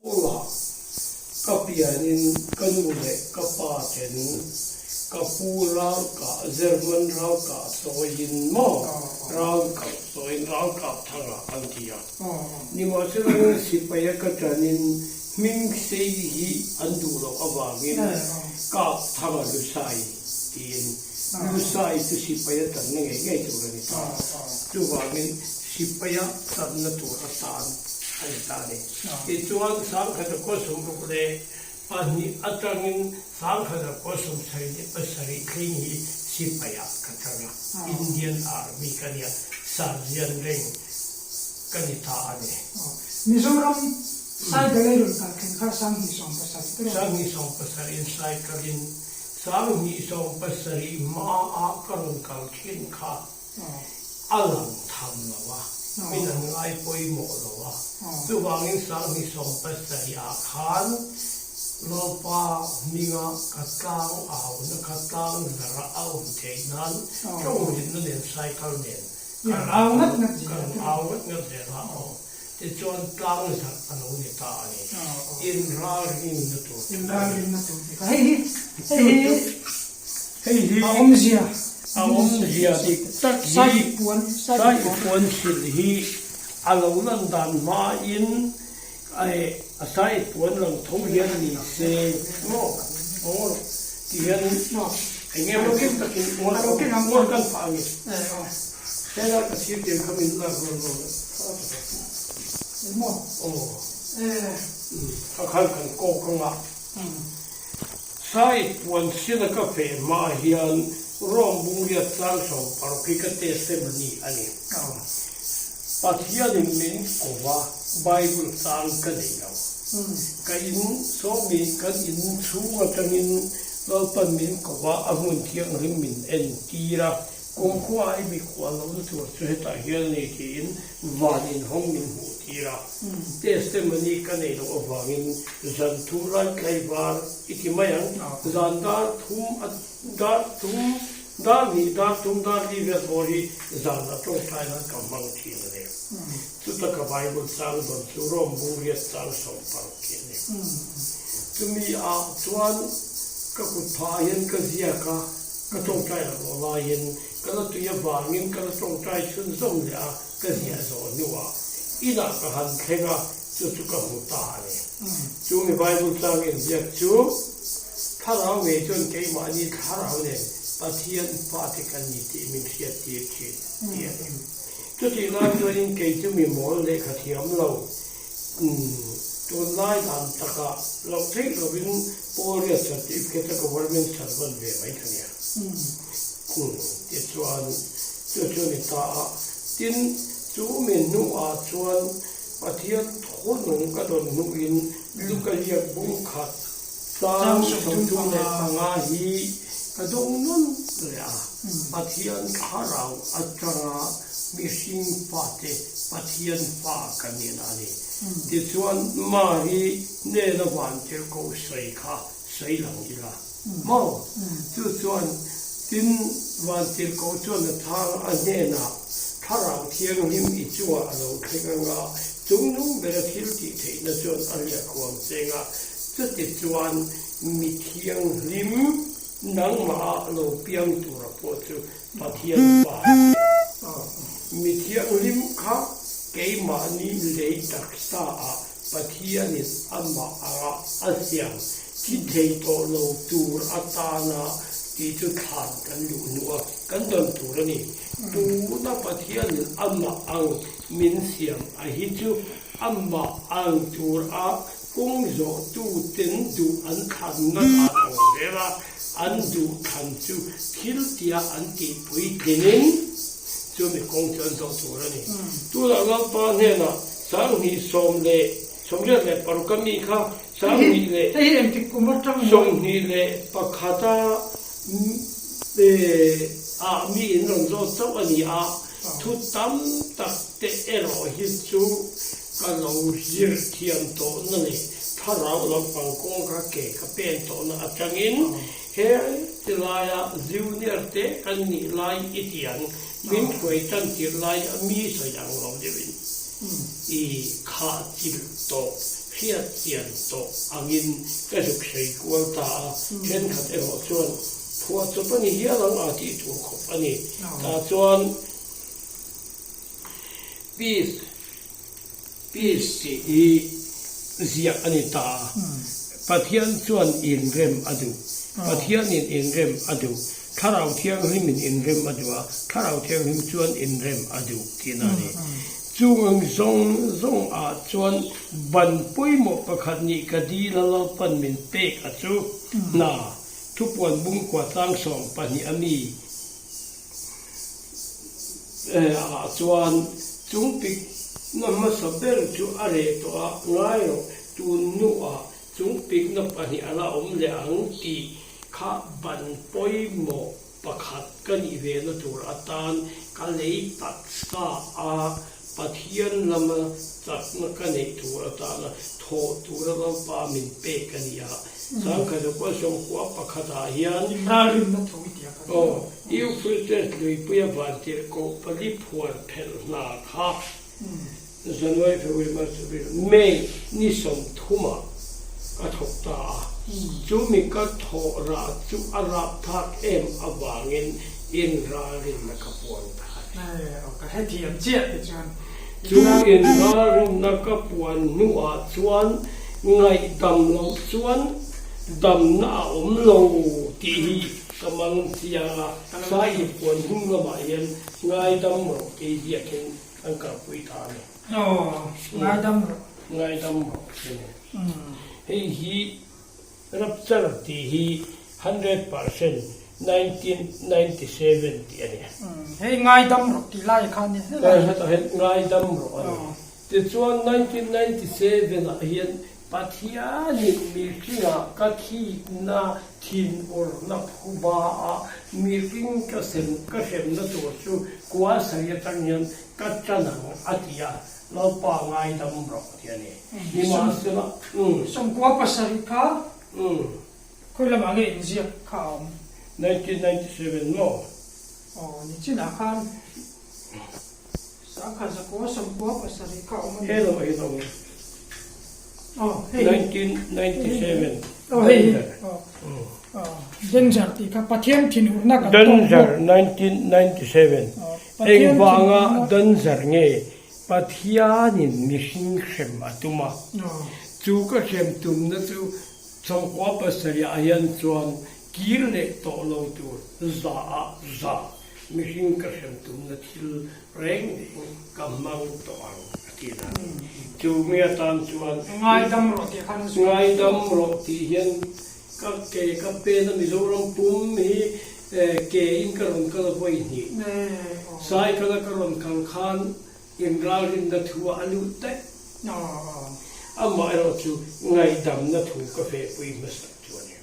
Kawngah ka pianin ka nu leh ka pa ten ka pu ralkah German ralkah sawiin maw ralkah sawiin ralkah thangah an ti a. Nimahsela sipaia ka tanin hming sei hi an duh loh avangin kap thanga Lusai tiin Lusai chu sipaia tanna ngei ngei tur a ni ta. Chuvangin sipaia tanna tur atan a ni ta a ni. Tichuan, Sangkhata khua 62 atangin Sangkhata khua 77 thleng hi sipaiah ka tang a, Indian Army ka nia, Sergeant rank ka ni ta a ni. Mizoram cycle ei rawn kal thleng kha 2017 te rawn. 2017 in cycle in 2017 hmaah ka rawn kal thin kha. A lang tham lo a, min an ngai pawimawh lo a. Chuvangin 2017 ah khan Lalpa hminga ka tlang auna kha tlang zara a awm theih nan tawngrinna nen cycle nen kan au ngat ngat zel a aw. Tichuan tlang zar a lo ni ta a ni. Inralrinna tur chu a ni. Hei hi a awmzia dik tak hi sai puan sil hi a lo lan dan hmain a sai puan lang tho hian ni se maw aw ti hian eng emaw kim takin ngawl kan phah a ni. Helai ka thil tir kha min lak rawn rawn a aw ka khan kan kawk anga Sai puan sina ka feh hma hian Rome bungriat tlang 16 hi ka testimony a ni. Pathianin min ko va, Bible tlang ka nei lo. Ka in sawmi kan in chhung atangin Lalpan min ko va, a hmun thianghlim min entir a, Kumkhua i mikhual lohna tur chu hetah hian a ni tiin van inhawng min hmuh tir a. Testimony ka nei loh avangin zan thum lai tlaivar i ti mai ang. Zan dar thum a dar thum dar hnih dar thum dar li vel bawr hi zan a tawngtai nan ka hmang thin a ni. Chuta ka Bible chang dawn chu Rome bungriat chang 16 khi a ni. Chumi ah chuan ka kut phah ah hian ka ziak a. Ka tawngtai lo awh laiin ka la tui avangin ka la tawngtai chhunzawm leh a, ka ziah zawh hnuah inah ka han thleng a, chu chu ka hmu ta a ni. Chu mi Bible tlang inziak chu, Thlarau ngei chuan keimahni thlarau nen Pathian fate kan ni tih min hriattir thin, tih a ni. Chutih lai chuanin kei chu mi mawl lehkha thiam lo, Tunlai dan takah loh theih lovin Paul-i a certificate a government servant ve mai kha nia. Tichuan chu chu a ni ta a. Tin, chu mi hnuah chuan Pathian thunung ka dawn hnuin Luka ziak bung khat chang 35 hi ka dawng nawn leh a. Pathian thlarau atanga mihring fate Pathian fa kan ni na a ni. Tichuan Mari hnena vantirhkoh sawi kha sawi lang ila maw? Chu chuan tin vantirhkoh chuan a chhang a hnenah Thlarau Thianghlim i chungah a lo thleng anga chungnung bera thil tih theihna chuan a riah khuam cheng a, chutichuan mi thianghlim nangmah ah lo piang tura pawh chu Pathian fa a ni. Mi thianghlim kha keimahni lei taksa ah Pathianin amah anga a siam thi thei tawh lo tur atana tih chu thlan kan luh hnu a kan dawn tur a ni. Tuna Pathianin amah ang min siam a hi chu amah ang tur a Kawng zawhtuten duh an thlanna dan ang zel a, an duh thlan chu thil tia an tih puitlinin chumi kawng chu an zawh tur a ni. Tunah Lalpa hnenah 2086 a mi kha 2021 a mi in rawn zawt chauh a ni a, Thu tam tak te erawh hi chu ka lo zir thiam tawhna leh thlarau lampang kawngka ke ka pen tawhna atangin he tilaia junior te kan nih lai i tiang min hruai tan tir lai a mi sawi ang lo deuhin i khah chilh tawh. hriat chian tawh angin ka zuk hrei kual ta a, thenkhat erawh chuan phuahchawp a ni hial ang a tih tur khawp a ni. Tah chuan Peace, peace tih hi ziah a ni ta a, Pathian chuan inrem a duh, Pathianin inrem a duh, Thlarau Thianghlimin inrem a duh a, Thlarau Thianghlim chuan inrem a duh tihna a ni. Chung ang zawng zawng ah chuan ban pawimawh pakhat nih ka dil a Lalpan min pek a chu hna thupuan bungkua tlang 12 a mi ah chuan chung pik na hmasa ber chu a reh tawh a ngai rawh tun hnu ah chung pik na pahnih a la awm leh ang tih kha ban pawimawh Pakhat ka nih ve na tur atan ka lei taksa a, Pathian lama chakna ka neih tur atana thawh tura Lalpa min pek a ni a. Sangkhat zakua sawmkua pakhatah hian. Inralrinna thu i tia kha chu. Aw, Euphrates luipuia vantirhkoh pali phuar phelh hna kha January, February, March, April, May ni 30ah ka thawk ta a. Chumi ka thawh rah chu a rapthlak em avangin inralrinna ka puan ta a ni. Ka hrethiam chiah te chuan. Chu inralrinna ka puan hnuah chuan ngaihdam loh chuan damna a awm lo tih hi ka mang chiang a. Sai puan hnung lamah hian ngaidam rawh tih ziakin An kalpui ta a ni. Aw, ngaidam rawh. Ngaidam rawh ti a ni. Hei hi Rapture tih hi 100% 1997 tih a ni. Hei ngaidam rawh tih lai kha a ni. Hetah hian ngaidam rawh a ni. Tichuan 1997 ah hian Pathianin mihringah ka thikna thinurna phuba a mihring ka sem ka hremna tur chu kua sawi atang hian ka tan ang a ti a, Lalpa ngaidam rawh ti a ni. Nimahsela, umm. Sawmkua pasarih kha khawi lamah nge inziak kha a awm? 1997 maw? Aw, nichinah khan. Sangha zakua sawmkua pasarih kha awm a ni. He lamah hian a awm. Aw, hei. 1997. Aw, hei hi. Aw, aw, danger tih kha Pathian thinurna kan tawk bawk. Danger 1997. Engvanga danger nge Pathianin mihring hrem a tum a? Chu ka hrem tumna chu sawmkua pasarih ah hian chuan kir leh tawh lo tur za ah za. Mihring ka hrem tumna thil reng reng ka hmang tawh ang a ti dan. Chu mi atan chuan. Ngaidam rawh tih khan a zual. Ngaidam rawh tih hian ka ke ka pen a Mizoram pum hi ke in ka rawn kal vawi hnih. Saikala ka rawn kal khan inralrinna thu ah a lut daih. Amaherawh chu ngaihdamna thu ka fehpui hmasa. Chu a ni.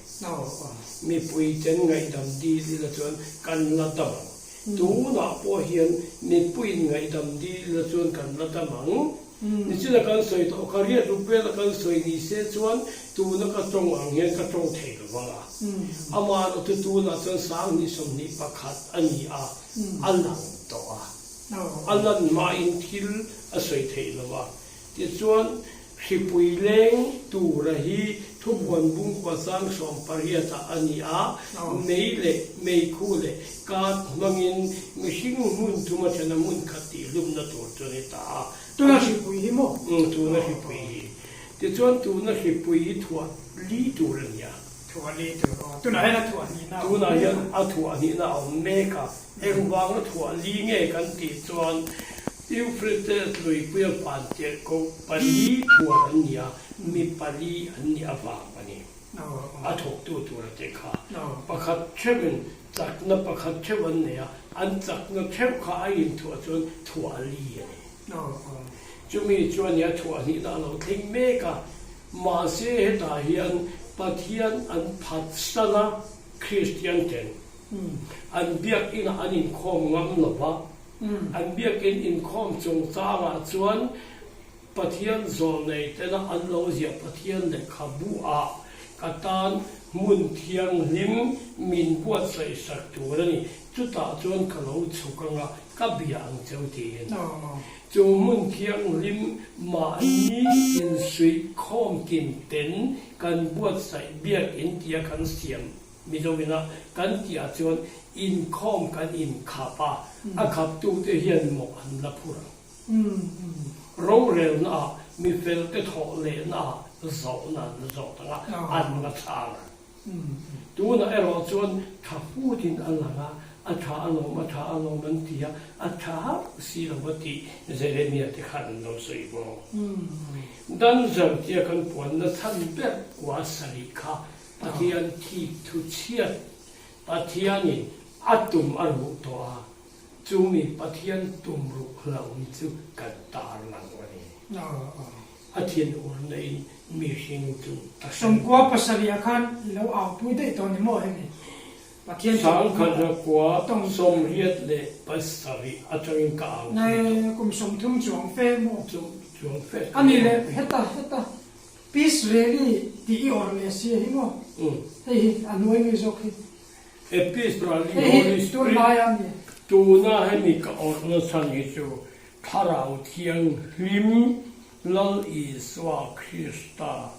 Mipui ten ngaihdam dil ila chuan kan la dam ang. Tunah pawh hian mipuiin ngaihdam dil ila chuan kan la dam ang. Nichina kan sawi tawh kha riat ruk vela kan sawi ni se chuan tuna ka tawng ang hian ka tawng thei lo vang a. Amaherawhchu chu tunah chuan 2021 a ni a, a lang tawh a. A lan hmain thil a sawi theih lo a. Tichuan, hripui leng tura hi thubuan bungkua chang 18 ah a ni a, mei leh meikhu leh kat hmangin mihring hmun thuma thena hmun khat tihhlumna tur chu a ni ta a. Tuna hripui hi maw? Umm, tuna hripui hi. Tichuan, tuna hripui hi thuah li tur a ni a. Thuah li tur aw. Tunah hian a thuah hnihna a awm mek a. Tunah hian a thuah hnihna a awm mek a. Engvanga thuah li nge kan tih chuan Euphrates luipuia vantirhkoh pali phuar an ni a, mi pali an nih avang a ni. A thawktu tura te kha pakhat theuhin chakna pakhat theuh an nei a, an chakna theuh kha a inthuah chuan thuah li a ni. Chumi chuan i a thuah hnihna a lo thleng mek a, mahse hetah hian Pathian an phatsan a, Kristian ten an biakinah an inkhawm ngam lo va, An biakin inkhawm chungchangah chuan Pathian zawlnei tena an lo ziah Pathian lehkhabu ah Ka tan hmun thianghlim min buatsaih sak tur a ni. Chutah chuan ka lo chhuk anga ka bia ang cheu tiin. Chu hmun thianghlim mahni insuih khawm tin ten kan buatsaih biakinn tia kan siam Mizo ina kan tihah chuan inkhawm kan inkhap a, a khaptute hian mawh an la phur ang. Rorelnaah mi felte thawh lehnaah zawhna an la zawt ang a, an la chhang ang. Tunah erawh chuan tha futin a lang a, a tha alawm, a tha alawm an ti a, a tha hauh si lo va tih Jeremia te khan an lo sawi bawk. Dan zartia kan puanna chhan ber kua sarih kha Pathian thik thu chhiat Pathianin a tum a ruh tawh a, Chumi Pathian tum ruk hlauhni chu kan tarlang a ni. A thin urna in mihring chu a hrem. Sawmkua pasarihah khan i lo aupui daih tawh ni maw hemi Pathian tum Sangkhat kua 87 atangin ka aupui tawh. Nge kum 30 chuang fe maw? Chuang fe ka ni leh heta heta Peace Rally tih i awrh leh si hi maw? Hei hi a hnuai mi zawk hi. Epistle Holy Spirit tuna hemi ka awrhna chhan hi chu Thlarau Thianghlim Lal Isua Krista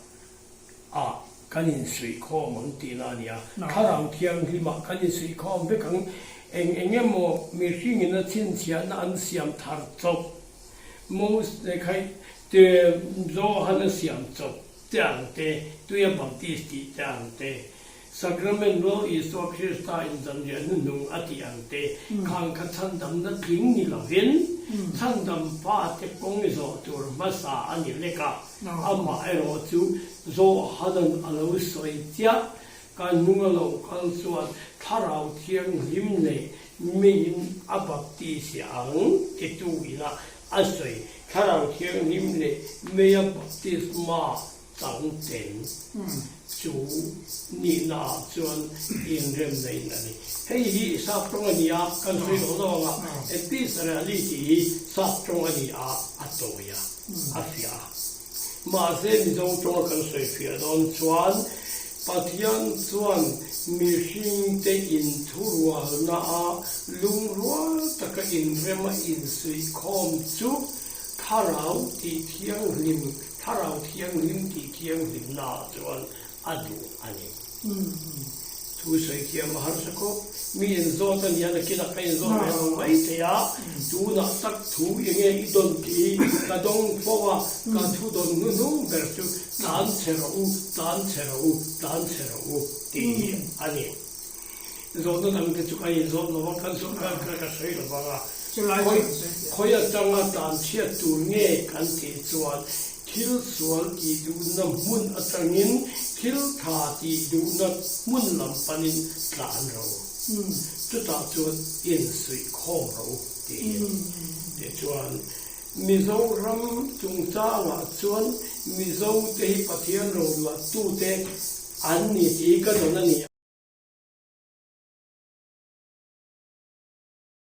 ah kan insuihkhawm ang tihna a ni a. Thlarau Thianghlim ah kan insuihkhawm vek ang. Eng eng emaw mihringin a chhinchhiahna an siam thar chawp, Moses kha te Johana siam chawp te ang te, tuia baptist tih te ang te, Sacrament Lal Isua Krista in zanriah hnuhnung a tih ang te khang kha chhandamna tling ni lovin chhandam fate kawng zawh tur hmasa a ni lek a, amah erawh chu Johanan a lo sawi chiah, Kan hnung a lo kal chuan Thlarau Thianghlim leh miin a baptisi ang titu ina a sawi Thlarau Thianghlim leh meia baptisma chang tel chu nihna ah chuan inremna in a ni. Hei hi sap tawng a ni a, kan sawi lo lo ang a, Episrali tih hi sap tawng a ni a, a tawi a, a fiah a. Mahse Mizo tawnga kan sawi fiah dawn chuan Pathian chuan mihringte inthurualna a lungrual taka inrema insuihkhawm chu Thlarau tih thianghlim, Thlarau Thianghlim tih thianghlimna ah chuan a duh a ni. Thu sawi thiam a harsa khawp. Mi inzawt a nia, nakinah ka inzawt ve lo mai thei a, tunah tak thu enge i dawn tih hi ka dawng fo a, ka thu dawn hnuhnung ber chu tlan chhe rawh u, tlan chhe rawh u, tlan chhe rawh u tih hi a ni. Zawhna dang te chu kan inzawt lo a, kan zawh kha ka sawi lo vang a, khawi atanga tlan chhiat tur nge kan tih chuan thil sual tih duhna hmun atangin thil tha tih duhna hmun lam panin tlan rawh u, chutah chuan insuih khawm rawh u tih hi a ni. Tichuan, Mizoram chungchangah chuan Mizote hi Pathian roluahtute an ni tih hi ka dawn a ni.